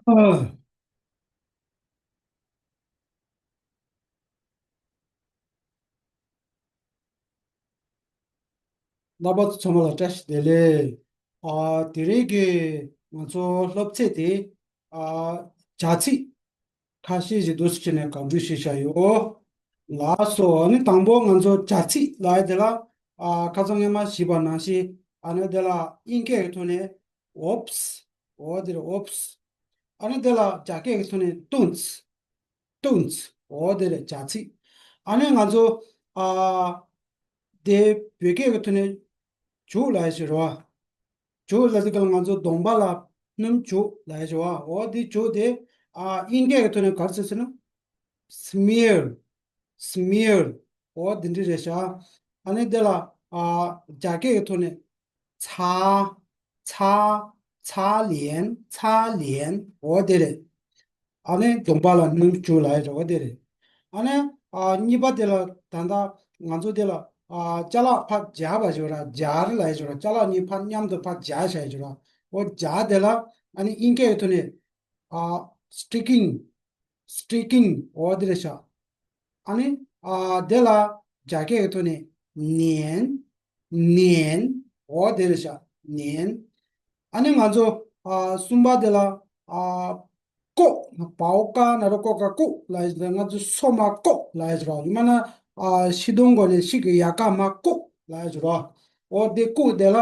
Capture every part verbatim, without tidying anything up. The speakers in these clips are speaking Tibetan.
ཨ། རྣམ་པ་ཚང་མ་ལ་བཀྲ་ཤིས་བདེ་ལེགས། ཨ། དེ་རིང་གི་ང་ཚོ་སློབ་ཚན་དེ། ཨ། བྱ་ཚིག་ཁ་ཤས་ཤིག་འདུག་སེ་བྱས་ནས་གོ་སྒྲིག་བྱས་བཞག་ཡོད། ལགས་སོ། ཨ་ནི་དང་པོ་ང་ཚོ་བྱ་ཚིག་ལབ་ཡ་དེ་ལ། ཨ། ཁ་སང་སྔོན་མ་ཞུས་པ་ནང་བཞིན། ཨ་ནི་དེ་ལ་དབྱིན་སྐད་ཀྱི་ཐོག་ནས་verbs། འོ་དེ་རེད། verbs། ཨ་ནི་དེ་ལ་རྒྱ་སྐད་ཀྱི་ཐོག་ནས་tun། tun། འོ་དེ་རེད། བྱ་ཚིག། ཨ་ནི་ང་ཚོ། ཨ། དེ་བོད་སྐད་ཀྱི་ཐོག་ནས་བྱུག་ལབ་ཡ་ཞིག་རེད་བ། བྱུག་ལབ་དུས་སྒང་ལ་ང་ཚོ་གདོང་པ་ལ་སྣུམ་བྱུག་ལབ་ཡ་ཞིག་རེད་བ། འོ་དེ་བྱུག་དེ། ཨ། དབྱིན་སྐད་ཀྱི་ཐོག་ནས་ག་རེ་ཟེར་ཟེར་ན། smear། smear། འོ་དེ་འདྲ་རེད་ཤག། ཨ་ནི་དེ་ལ། ཨ། རྒྱ་སྐད་ཀྱི་ཐོག་ནས་ཚ། ཚ། ཚ་ལན། ཚ་ལན། འོ་དེ་རེད། ཨ་ནི་གདོང་པ་ལ་སྣུམ་བྱུག་ལབ་ཡ་རེད་བ། དེ་རེད། ཨ་ནི། ཨ། གཉིས་པ་དེ་ལ་ད་ལྟ་ང་ཚོ་དེ་ལ། ཨ། ཅ་ལག་ཕར་སྦྱར་བ་ཞིག་ར། སྦྱར་ལབ་ཡ་ཞིག་ར། ཅ་ལག་གཉིས་ཕར་མཉམ་དུ་ཕར་སྦྱར་བྱ་ཡ་ཞིག་ར། འོ་སྦྱར་དེ་ལ། ཨ་ནི་དབྱིན་སྐད་ཀྱི་ཐོག་ནས། ཨ། sticking། sticking། འོ་དེ་རེད་ཤག། ཨ་ནི། ཨ། དེ་ལ་རྒྱ་སྐད་ཀྱི་ཐོག་ནས་ནན། ནན། འོ་དེ་རེད་ཤག། ནན། ཨ་ནི་ང་ཚོ། ཨ། གསུམ་པ་དེ་ལ། ཨ། བཀོག། བའོ་ཀ་ན་རོ་ཀོ་ག་བཀོག་ལབ་ཡ་ཞིག་ར། ང་ཚོ་སོ་མ་བཀོག་ལབ་ཡ་ཞིག་ར། ཡང་མིན་ན། ཨ། ཤིང་སྡོང་སྒོ་ནས་ཤིང་གི་ཡལ་ག་མར་བཀོག་ལབ་ཡ་ཞིག་ར། འོ་དེ་བཀོག་དེ་ལ།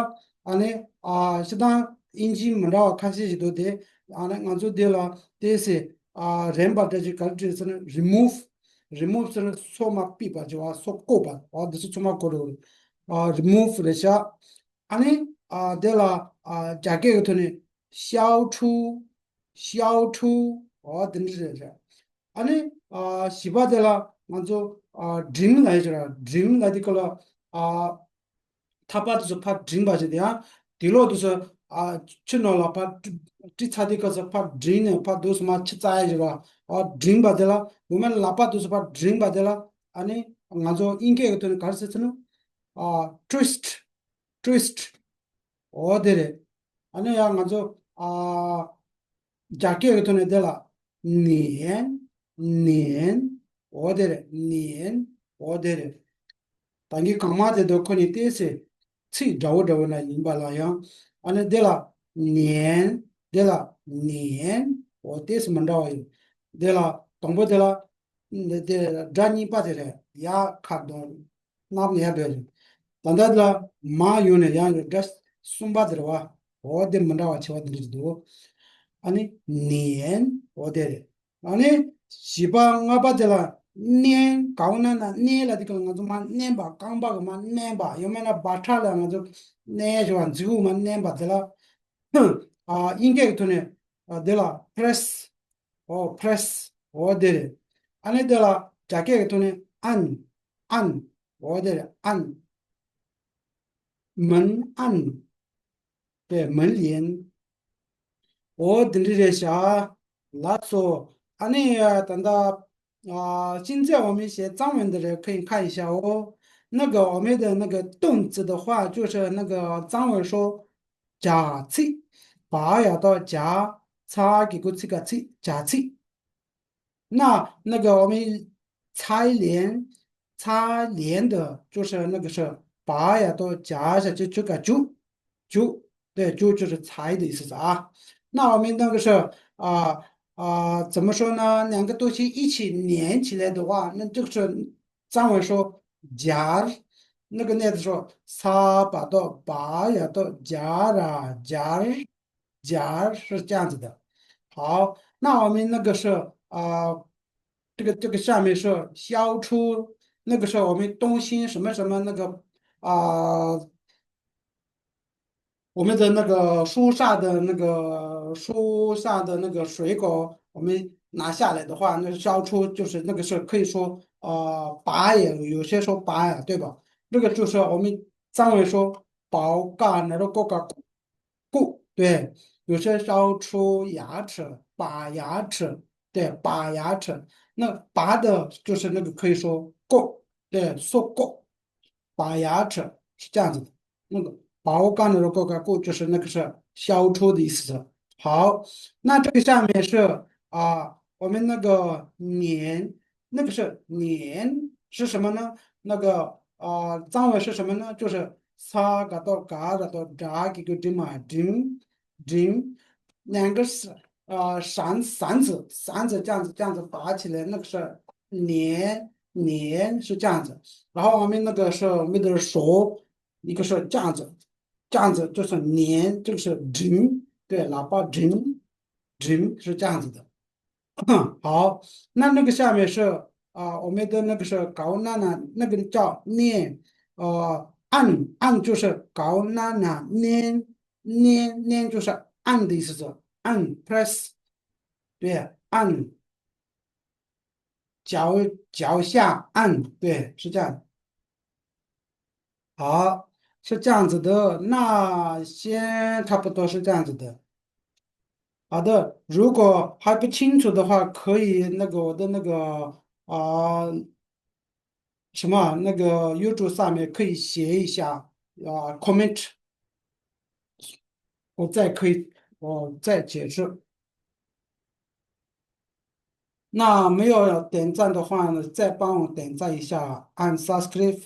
ཨ་ནི། ཨ། སྤྱིར་བཏང་དབྱིན་ཇི་མི་འདྲ་བ་ཁ་ཤས་ཤིག་འདུག་སྟེ། ཨ་ནི་ང་ཚོ་དེ་ལ་ཏོག་ཙམ། ཨ། རན་པ་འདྲ་ཅིག་ག་རེ་བྲིས་ཟེར་ན། remove། remove་ཟེར་ན་སོ་མ་ཕུད་པ་ཅིག་བ། སོ་བཀོག་པ། འོ་དེ་ཚོ་ཚང་མ་གོ་རེད། ཨ། remove་རེད་ཤག། ཨ་ནི། ཨ། དེ་ལ། ཨ། རྒྱ་སྐད་ཀྱི་ཐོག་ནས་消除། 消除། འོ་དེ་འདྲ་རེད་རེད། ཨ་ནི། ཨ། བཞི་པ་དེ་ལ་ང་ཚོ། ཨ། འབྲིང་ལབ་ཡ་ཅིག་ར། འབྲིང་ལབ་དུས་སྐབས་ལ། ཨ། ཐག་པ་དེ་ཚོ་ཕར་འབྲིང་བ་ཞིག་དེ་ཡང་། དུག་ལོག་དེ་ཚོ། ཨ། ཆུ་ནང་ལ་ཕར་དཀྲི་དཀྲི་ཚར་དུས་སྐབས་སུ་ཕར་འབྲིང་ནས་ཕར་དུས་སུ་མར་ཕྱི་བཙག་ཡ་ཞིག་ར། ཨ། འབྲིང་བ་དེ་ལ། ཡང་མིན་ན་ལག་པ་དེ་ཚོ་ཕར་འབྲིང་བ་དེ་ལ། ཨ་ནི་ང་ཚོ་དབྱིན་སྐད་ཀྱི་ཐོག་ནས་ག་རེ་ཟེར་ཟེར་ན། ཨ། twist། twist། འོ་དེ་རེད། ཨ་ནི་ཡང་ང་ཚོ། ཨ། རྒྱ་སྐད་ཀྱི་ཐོག་ནས་དེ་ལ་ནན། ནན། འོ་དེ་རེད། ནན། འོ་དེ་རེད། ད་གིན་གོང་མ་དེ་དང་ཁོ་གཉིས་ཏོག་ཙམ་ཚིག་འདྲ་བོ་འདྲ་བོ་ན་ཡིན་པ་ལ་ཡང་། ཨ་ནི་དེ་ལ་ནན། དེ་ལ་ནན། འོ་ཏོག་ཙམ་མི་འདྲ་བ་ཡོད། དེ་ལ་དང་པོ་དེ་ལ། དེ་སྒྲ་གཉིས་པ་དེ་རེད། ཡ་ཁ་གདོང་། གནམ་ཡར་འགྲོ་ཡ་ཅིག། ད་ལྟ་ལ་མར་ཡོང་ནས་ཡང་སྒྲ་གསུམ་པ་དེ་རེད་བ། འོ་དེ་མི་འདྲ་བ་ཆེ་བ་དེ་འདྲ་ཅིག་འདུག། ཨ་ནི་ནན། འོ་དེ་རེད། ཨ་ནི་བཞི་པ་ལྔ་པ་དེ་ལ་མནན། ག་འོ་ན་ན་མནན་ལབ་དུས་སྐབས་ལ་ང་ཚོ་མར་མནན་པ། རྐང་པ་གིས་མར་མནན་པ། ཡང་མིན་ན་འབའ་ཁྲ་ལ་ང་ཚོ་མནན་ཞེས་པ། མཛུབ་གུ་མར་མནན་པ་དེ་ལ། ཨ། དབྱིན་སྐད་ཀྱི་ཐོག་ནས། ཨ། དེ་ལ་press། འོ་press། འོ་དེ་རེད། ཨ་ནི་དེ་ལ་རྒྱ་སྐད་ཀྱི་ཐོག་ནས་ཨན། ཨན། འོ་དེ་རེད། ཨན། མིན་ཨན། པའི་མིན་ལན། འོ་དེ་འདྲ་རེད་ཤག། ལགས་སོ། ཨ་ནི་ད་ལྟ། 啊，现在我们学藏文的人可以看一下哦。那个我们的那个动词的话，就是那个藏文说 བྱ་ཚིག། བ་ཡ་བཏགས་བྱ། ཚ་གི་གུ་ཚི་ག་ཚིག། བྱ་ཚིག། 那那个我们 ཚ་ལན། 擦脸的就是那个是 བ་ཡ་བཏགས་བྱ་ཞབས་ཀྱུ་ཅུ་ག་བྱུག། བྱུག། 对， བྱུག就是 擦的意思啊。那我们那个是 啊啊，怎么说呢？两个东西一起粘起来的话，那这个是藏文说 སྦྱར། 那个那个时候 ས་བ་བཏགས་སྦ་ཡ་བཏགས་སྦྱར་ར། སྦྱར། སྦྱར 是这样子的。好，那我们那个是啊，这个这个下面是 消除，那个是我们东西什么什么那个啊， 我们的那个树上的那个树上的那个水果，我们拿下来的话，那消除就是那个是可以说，呃，拔也有些说拔呀，对吧？这个就是我们藏文说 保嘎那个过嘎过，对，有些消除牙齿，拔牙齿，对，拔牙齿。那拔的就是那个可以说过，对，说过，拔牙齿是这样子的。 那个 保嘎那个过嘎过就是那个是消除的意思。好，那这个下面是啊，我们那个年，那个是年是什么呢？那个啊，藏文是什么呢？就是ས་ག་དོ་ག་ར་དོ་ཌ་གི་གུ་ཌི་མ་ཌིམ་ཌིམ།两个是啊，绳绳子，绳子这样子这样子拔起来，那个是年年是这样子。然后我们那个是我们的手，一个是这样子，这样子就是年，这个是ཌིམ，对，喇叭ཌིམ ܕìm是这样子的。好，那那个下面是啊，我们的那个是ꓗꓪ ꓠ ꓠ，那个叫念呃ꓮ ꓠ，ꓮ ꓠ就是ꓗꓪ ꓠ ꓠ念念念就是ꓮ ꓠ的意思，ꓮ ꓠ press，对，ꓮ ꓠ，脚脚下ꓮ ꓠ，对，是这样。好，是这样子的，那先差不多是这样子的。好的，如果还不清楚的话，可以那个我的那个啊、什么那个 YouTube 上面可以写一下啊、comment，我再可以我再解释。那没有点赞的话呢，再帮我点赞一下，按 subscribe。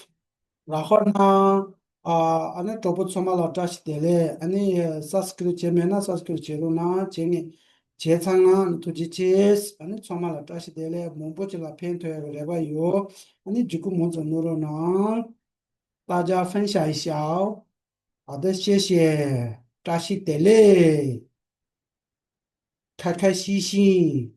然后呢，啊，ཨ་ནི་གྲོགས་པོ་ཚང་མ་ལ་བཀྲ་ཤིས་བདེ་ལེགས། ཨ་ནི་subscribe་བྱས་མེད་ན་subscribe་བྱེད་རོགས་གནང་། བྱས་ནས་བྱས་ཚར་ན་ཨ་ནི་ཐུགས་རྗེ་ཆེ། ཨ་ནི་ཚང་མ་ལ་བཀྲ་ཤིས་བདེ་ལེགས། མང་པོ་ཅིག་ལ་ཕན་ཐོགས་ཡག་གི་རེ་བ་ཡོད། ཨ་ནི་བརྒྱུད་སྐུར་མང་ཙམ་གནང་རོགས་གནང་། 大家分享一下哦。好的，谢谢。བཀྲ་ཤིས་བདེ་ལེགས། 开开心心。